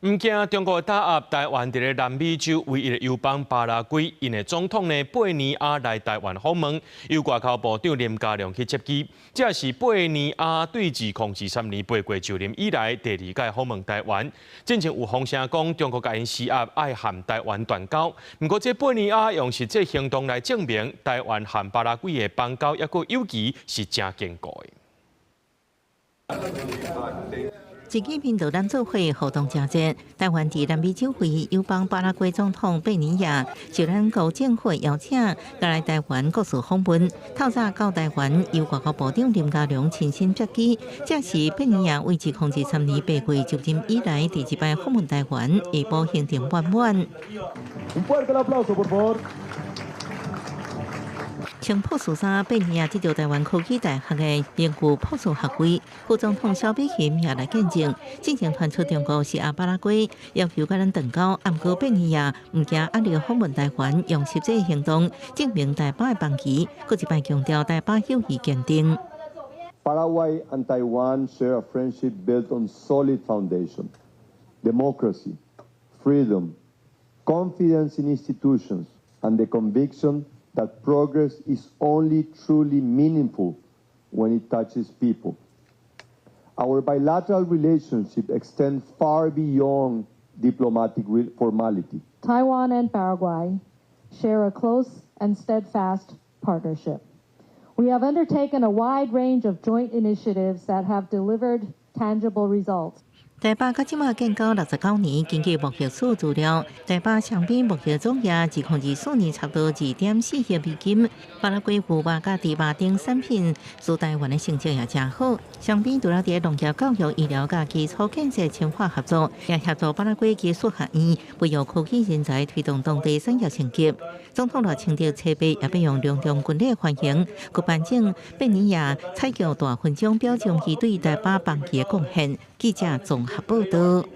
毋驚中國打壓台灣，佇咧南美洲唯一的友邦巴拉圭，𪜶的總統呢貝尼亞來台灣訪問，由外交部長林佳龍去接機。這是貝尼亞對2023年貝過就任以來第二擺訪問台灣。進前有風聲講中國共𪜶施壓愛和台灣斷交，毋過這貝尼亞用實際行動來證明台灣和巴拉圭的邦交抑閣友誼是誠堅固的。習近平到咱做伙活動誠濟，台灣佇南美洲唯一友邦巴拉圭總統貝尼亞受咱國政府邀請，來台灣國事訪問。透早到台灣，由外交部長林佳龍親身接機。這是貝尼亞為2023年8月就任以來第二擺訪問台灣，下晡行程滿滿。穿博士衫，貝尼亞得著台灣科技大學的榮譽博士學位，副總統蕭美琴也來見證。進前傳出中國施壓巴拉圭，要求佮咱斷交，毋過貝尼亞毋驚壓力訪問台灣，用實際行動證明台巴的邦誼，閣一擺強調台巴友誼堅定。 Paraguay and Taiwan share a friendship built on solid foundation, democracy, freedom, confidence in institutions, and the conviction that progress is only truly meaningful when it touches people. Our bilateral relationship extends far beyond diplomatic formality. Taiwan and Paraguay share a close and steadfast partnership. We have undertaken a wide range of joint initiatives that have delivered tangible results. 台巴到這馬建交69年，根據貿易署資料，台巴雙邊貿易總額2024年差不多2.4億美金。巴拉圭牛肉佮豬肉等產品，輸台灣的成績也誠好。雙邊除了佇農業、教育、醫療佮基礎建設深化合作，也協助巴拉圭技術學院培育科技人才，推動當地產業升級。總統賴清德初八也欲用隆重軍禮歡迎，閣頒贈貝尼亞彩橋大勳章，表彰伊對台巴邦誼的貢獻。記者綜合報道。